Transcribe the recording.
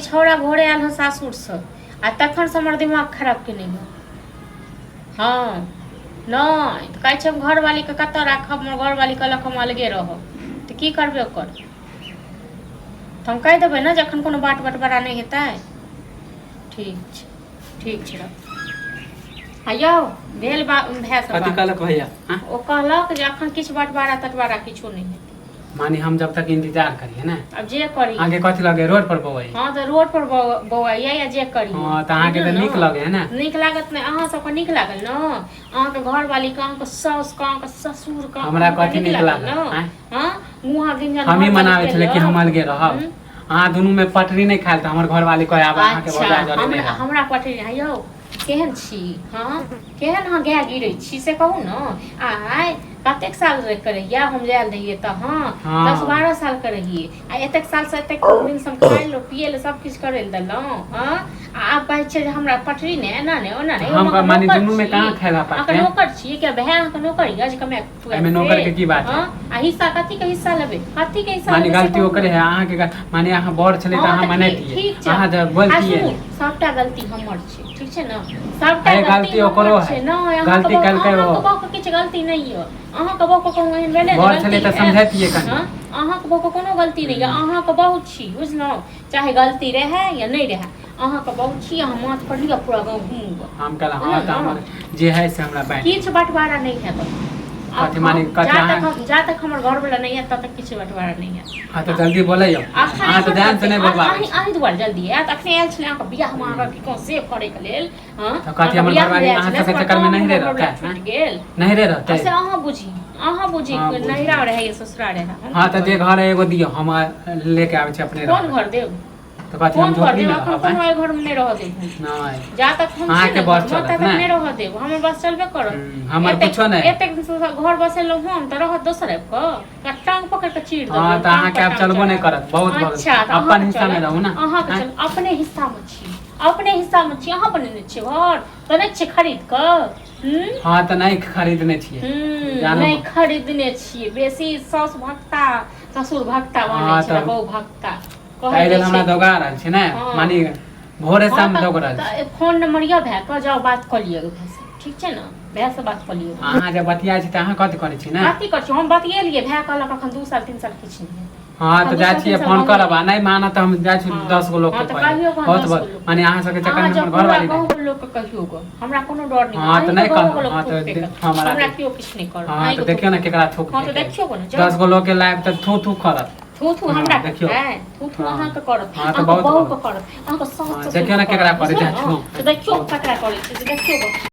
ई छौड़ा भोरे आयल हँ सासुरसँ आ तखनसँ हमर दिमाग खराब केने हँ। हँ, नहि तऽ कहै छै हम घरवालीके कतऽ राखब, हमर घरवाली कहलक हम अलगे रहब, तऽ की करबै ओकर? तऽ हम कहि देबै ने जे एखन कोनो बाट बटबारा नहि हेतै। ठीक छै, ठीक छै, रखू। आ यौ भेल बा भायसँ कथी बात। कहलक भैया? हाँ? ओ कहलक जे एखन किछु बँटवारा तटवारा किछो नहि हेतै। माने हम जब तक इंतजार करिए ना। आब जे करी। अहाँके कथी लगे, रोड पर बौआई? हँ, तऽ रोड पर बौआइए या जे करी। हँ, तऽ अहाँके तऽ बुझलियौ नीक ने? लगे है ने? नीक लागत नहि? अहाँ सबके नीक लागल ने? अहाँके घरवालीके, अहाँके साउसके, अहाँके ससुरके, हमरा अहाँके कथी नीक नीक लागल लागल, ने? आँय? हँ, मुँहा गिंजन हमही घरवाली मनाबै छलै कि हम केलक। अलगे रहब। हूँ। अहाँ दुनू में पटरी नहि खायल तऽ हमर घरवाली कहे आब अहाँके अच्छा भौजाइ जरे नहि हमरा रहब। हमरा पटरी नहि यौ। केहन छी? हँ, केहन अहाँ गाय गिरै छी से कहू ने। आइ कतेक साल रहि के रहियै हम जायल रहियै तऽ? हँ, 10-12 साल के रहियै आ एतेक सालसँ एतेक दिनसँ हम खाय लए पियै लए सब किछु करै लए देलहुँ। हँ, आ आब कहै छियै जे हमरा पटरी नहि, एना नहि, ओना नहि। हम हम अहाँके माने नौकर दुनू में छी? कहाँ खायला अहाँके पटरी? नौकर छी क्या? भाय अहाँके नौकर यऽ जे कमाए के एहिमे नौकर के की बात है? हँ, आ हिस्सा कथी के हिस्सा लेबै? कथी के हिस्सा माने लेबै से गलती कहू ओकरे ने। है, अहाँके माने अहाँ बड़ छलै तऽ हँ, अहाँ तऽ ठीक मनैतियै। ठीक छै। अहाँ जब आ बोलतियै। सुनू, सबटा गलती हमर छै, ठीक छै ने? सबटा अरे गलती गलती ओकरो हमर छै। है। नहि, अहाँके गलती बहू, केलकै ओ। अहाँके बहूके किछु गलती नहि यऽ। अहाँके बहूके कहूँ एहन भेलै जे बड़ छलै गलती तऽ है? समझैतियै कनि। हँ, अहाँके बहूके कोनो गलती नहि यऽ। अहाँके बहू छी, बुझलहुँ? चाहे गलती रहए या नहि रहए, अहाँके बहू छी। अहाँ माथ पर लिअ, पूरा गाँव घुमू गऽ। हम कहलहुँ बुझलहुँ हँ, तऽ ने? हमर जे है से हमरा बाँटि। किछु बँटवारा नहि हैत। कथी माने कथी जा तक अहाँ हम, जा तक हमर घरवला नहि आयत, तब तक किछु बँटवारा नहि हैत। हँ, तऽ जल्दी बोलैयौ। अखन अहाँ तऽ जान से नहि बोलबाबै अहीं छी। अहीं दुआरे जल्दी आयत? अखने आयल छलै अहाँके बियाहमे अहाँके की कहूँ से करैके लेल। हँ, तऽ कथी अहाँके हमर बियाहमे घरवाली आयल अहाँ छलै सबके से हमर चक्करमे गाँवमे नहिरे हमर रहतै? घरवला छुटि गेल। नहिरे आ रहतै? से अहाँ बुझी, अहाँ बुझी। हँ, बुझी। नहिरा रहै या ससुरा रहै, हम हँ, की तऽ जे करू? घर है एगो दियौ, हम लेके आबै छी, अपने कोन रहबै। घर देब? तऽ कथी हम कोन घर झोपड़ी देब? मे अखन रहब? कोनो आँय? एहि घरमे नहि रहऽ देब हम। नहि, जा तक हम छी अहाँके ने बस घरमे चलत ता तक ने? नहि रहऽ देब। हमर बस चलबे करत। हमर एतेक कुछो नहि। एतेक दिनसँ घर बसेलहुँ हम तऽ रहत दोसर आबि कऽ? टांग पकड़ि कऽ चीर देबै। हँ, तऽ टांग अहाँके पर आब टांग चलबो नहि चढ़ा। करत, बहुत भऽ गेल। अच्छा, तऽ अपन अहाँके हिस्सामे चलत? रहू ने। अहाँके आँय? चल, अपने हिस्सामे छी, अपने हिस्सामे छी। अहाँ बनेने छियै घर? तऽ नहि छियै खरीद कऽ? हूँ। हँ, तऽ नहि खरीदने छियै। जानू। नहि खरीदने छियै। बेसी साउस भक्ता ससुर भक्ता बनै हँ, छै तऽ बहु भक्ता ताहि कहै लेल नहि हमरा छै। दौगा रहल छै ने। हँ। मानी भोरे हँ, शाम तऽ दौग रहल छै। तऽ फोन नंबर यऽ भायके, जाउ बात कऽ लिअ भायसँ, ठीक छै ने? भायसँ बात कऽ लिअ। अहाँ जब बतियाइ छी तऽ अहाँ कथी करै छी ने? कथी करै छी? हम बतियेलियै, भाय कहलक अखन 2 साल 3 साल किछु नहि हेतै। हँ, अखन तऽ दू जाइ साल छियै, तीन साल फोन गाँवे करब आ नहि। नहि मानत तऽ हम जाइ छी 10 गो हँ, लोकके तऽ कहै। कहियौ कऽ बहुत 10 गो बहुत लोक। माने अहाँ सबके अहाँ चक्करमे जब हमर पूरा घरवाली नहि। गाँवके लोकके कहियौ गऽ, हमरा कोनो डर नहि। हँ, तऽ अहीँके नहि गाँवके कहब। लोक हँ, थूक तऽ फेकत, हमरा हमरा केओ किछु नहि करत। हँ, तऽ अहीँके देखियौ थूक ने केकरा थूक हँ, तऽ फेकै। देखियौ गऽ ने, जाउ। 10 गो लोकके लायब तऽ थू थू करत। थू थू हँ, हमरा देखियौ। करतै? थू थू अहाँके करत, हँ, तऽ अहाँके बहुत बहूके बहुत करत, अहाँके सास हँ, ससुरके देखियौ ने करत, केकरा करै बुझलहुँ जाइ ने? छी। तऽ देखियौ ककरा करै छै से, देखियौ गऽ।